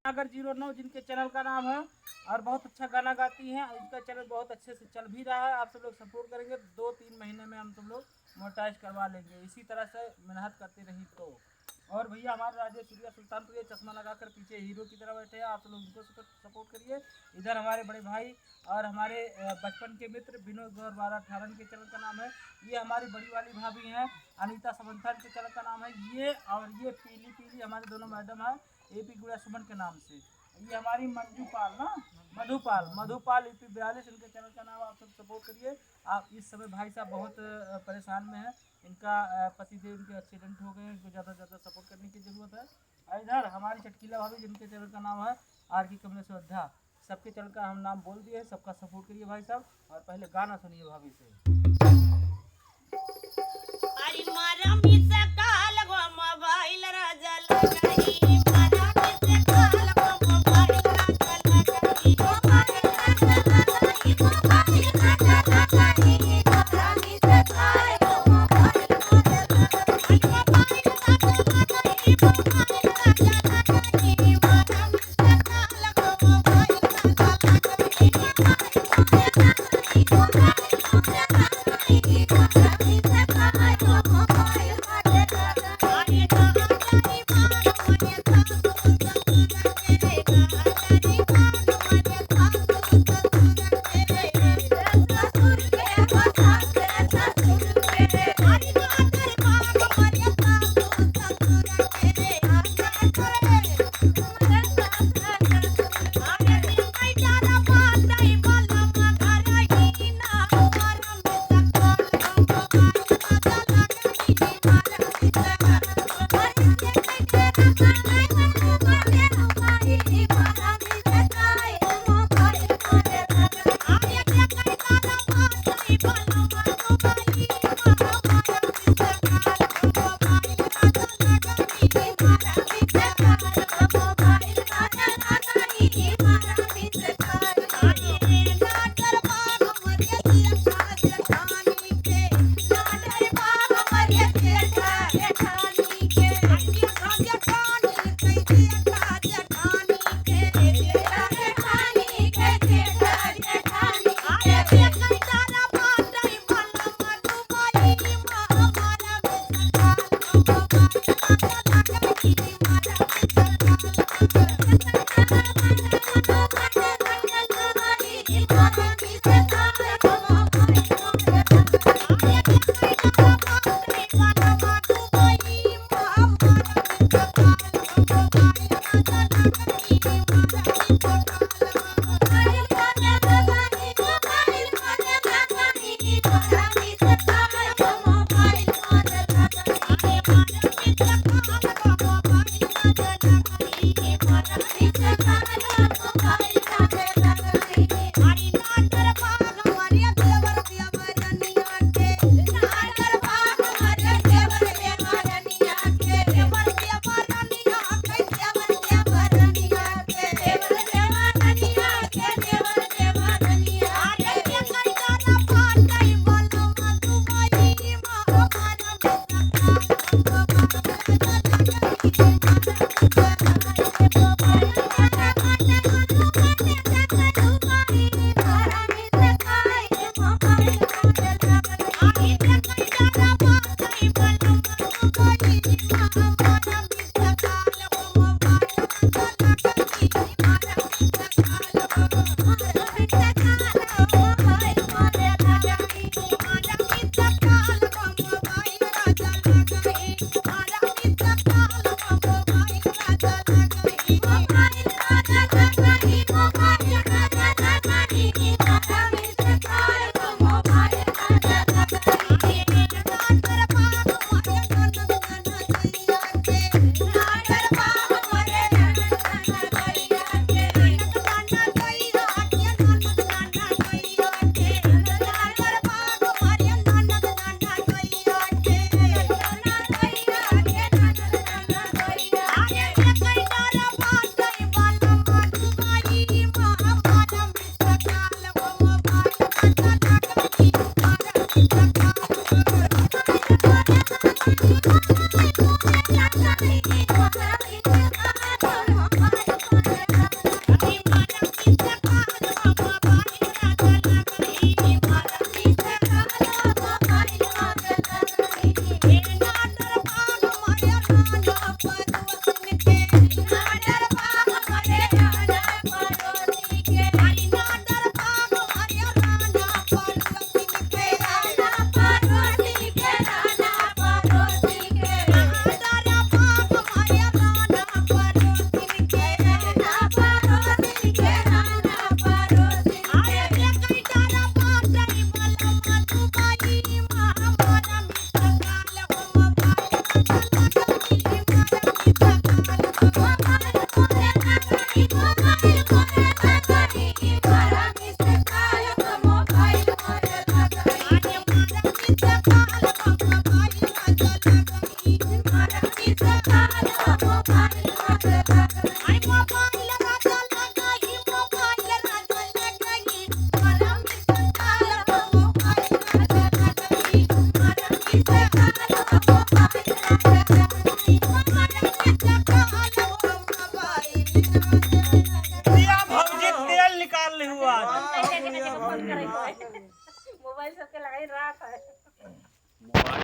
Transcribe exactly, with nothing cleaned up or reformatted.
सागर जीरो नौ जिनके चैनल का नाम है, और बहुत अच्छा गाना गाती हैं। इनका चैनल बहुत अच्छे से चल भी रहा है। आप सब लोग सपोर्ट करेंगे, दो तीन महीने में हम सब लोग मोनेटाइज करवा लेंगे। इसी तरह से मेहनत करते रही तो। और भैया, हमारे राजेश सूर्या सुल्तानपुर, ये चश्मा लगाकर पीछे हीरो की तरह बैठे हैं, आप सब लोग इनको सपोर्ट करिए। इधर हमारे बड़े भाई और हमारे, अ, बचपन के मित्र विनोद गौर बारह अठारह के चैनल का नाम है। ये हमारी बड़ी वाली भाभी हैं, अनीता समंथन के चैनल का नाम है। ये और ये पीली पीली हमारे दोनों मैडम हैं, एपी गुड़िया सुमन के नाम से। ये हमारी मंजू पाल ना, मधुपाल, मधुपाल यूपी बयालीस, इनके चैनल का नाम, आप सब सपोर्ट करिए। आप इस समय भाई साहब बहुत, अ, परेशान में हैं, इनका, अ, पतिदेव इनके एक्सीडेंट हो गए हैं, इनको ज़्यादा से ज़्यादा सपोर्ट करने की ज़रूरत है। और इधर हमारी चटकीला भाभी, जिनके चैनल का नाम है आर के कमलेश श्रद्धा, सबके चैनल का हम नाम बोल दिए, सबका सपोर्ट करिए भाई साहब। और पहले गाना सुनिए भाभी से। अरे मारा मिस कॉल गो मोबाइल राजा लगाई, मारा मिस कॉल गो मोबाइल राजा लगाई, मोबाइल राजा लगाई, मोबाइल राजा लगाई, मारा मिस कॉल गो मोबाइल राजा लगाई, मोबाइल राजा लगाई, मोबाइल राजा लगाई, मारा डाल ले हुआ। वाह, बढ़िया, बढ़िया, बढ़िया। मोबाइल सबके लगाई राख है। मोबाइल